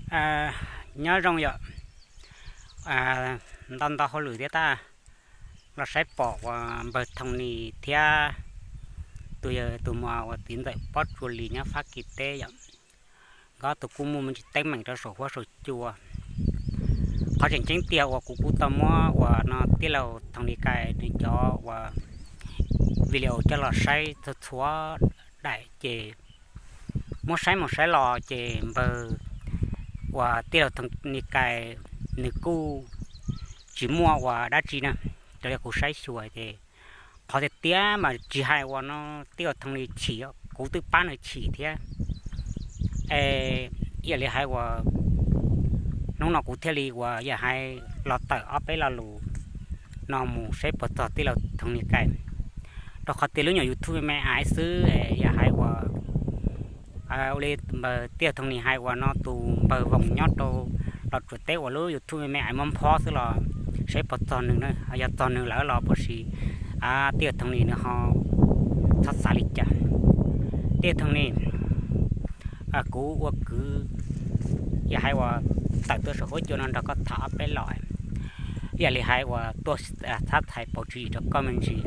Nyob zoo yom, ntau ntau hauj lwm thiab tab los saib pom uas npawg Thoo Nis thiab tus yawg tus muam uas txiv ntxawm Pob Tsuas Lis nyob Fab Kis teb yom, nkawd tus kuj muaj me ntsis teeb meem rau saum huab saum cua. Qhov tseem ceeb tiag uas kuv kuj tau muab uas no tij laug Thoo Nis Kais nws cov uas video coj los saib txhua txhua daim ces muab saib mus saib los ces npawg uas tij laug Thoo Nis Kais nws kuj tsis muaj uas dab tsi na, raws li kuv saib xyuas ces qhov tiag tiag mas tsis hais uas no tij laug Thoo Nis chim, kuv twb pab nws chim thiab. Es yam li hais uas hnub no kuv thiaj li uas yam hais los tawm ob peb lo lus no mus saib puas txog tij laug Thoo Nis Kais, rau qhov tias lub nyuam YouTube me me ais xwb es yam hais uas ua li npawg tij laug Thoo Nis hais uas no tus npawg Voos nyob rau Los Tsuas teb uas lub YouTube me me ais muab nphob xwb los saib puas txog nws na, yog txog nws lawm los puas tsis tij laug Thoo Nis nws ho txhob xav li cas. Tij laug Thoo Nis, kuv ua kwv yam hais uas tawm tuaj saum huab cua no nrog koj tham ob peb los, yam li hais uas tuaj txhab txhais paus tswv yim rau koj me ntsis,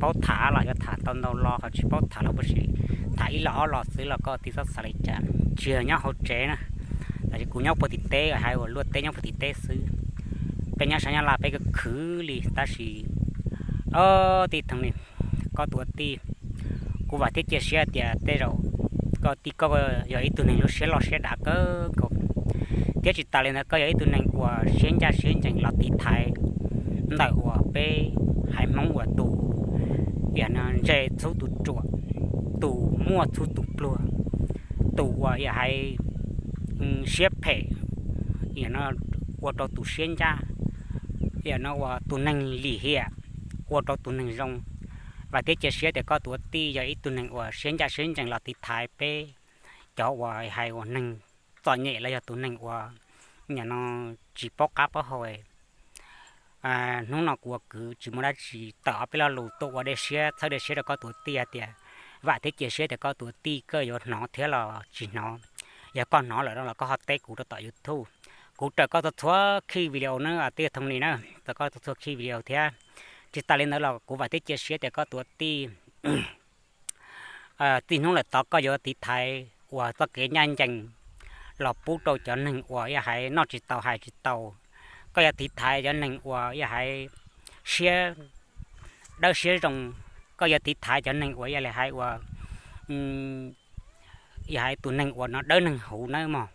paub tham los yuav tham tau ntau lo, ho tsis paub tham los puas tsis tham ib los ob los xwb los koj tsis txhob xav li cas. Tsis yog nyob hauv tsev na, tab sis kuv nyob puag tim teb, hais uas luaj teb nyob puag tim teb xwb. Peb nyob sab Nyab Laj peb khwv khwv li tab sis, o, tij laug Thoo Nis, koj tus ua tij, kuv vam thiab cia siab tias tej zaum koj tij koj yog ib tug neeg lub siab loj siab dav kawg nkaus, thiab tsis tas li ntawd koj yog ib tug neeg uas siab ncaj siab ncees los tiv thaiv ntawm uas peb haiv Hmoob uas tus yam no ntse txhub tus ruam, tus muaj txhub tus pluag, tus uas yam hais siab phem, yam no ua rau tus siab ncaj, yam no uas tus neeg lim hiam ua rau tus neeg zoo. Vam thiab cia siab tias koj tus ua tij yog ib tug neeg uas siab ncaj siab ncees los tiv thaiv peb cov uas hais uas neeg txom nyem los yog tus neeg uas yam no tsis paub qab paub hau. Hnub no kuv ua kwv tsis muaj dab tsi, tawm ob peb lo lus tuaj ua dej siab txhawb dej siab rau koj tus ua tij hais tias vam thiab cia siab tias koj tus ua tij koj yuav hnov thiab los tsis hnov. Yog koj hnov lawm no los koj ho teb kuv rau tom YouTube. Kuv raws koj txhua txhua khij video na tij laug Thoo Nis na, raws koj txhua txhua khij video thiab. Tsis tas li ntawd los kuv vam thiab cia siab tias koj tus ua tij txij hnub lawm tod koj yuav tiv thaiv uas txoj kev ncaj ncees los pub rau cov neeg uas yam hais noj tsis tau hais tsis tau. Koj yuav tiv thaiv cov neeg uas yam hais siab dawb siab zoo. Koj yuav tiv thaiv cov neeg uas yam li hais uas yam hais tus neeg uas no dawb neeg huv nawb mog.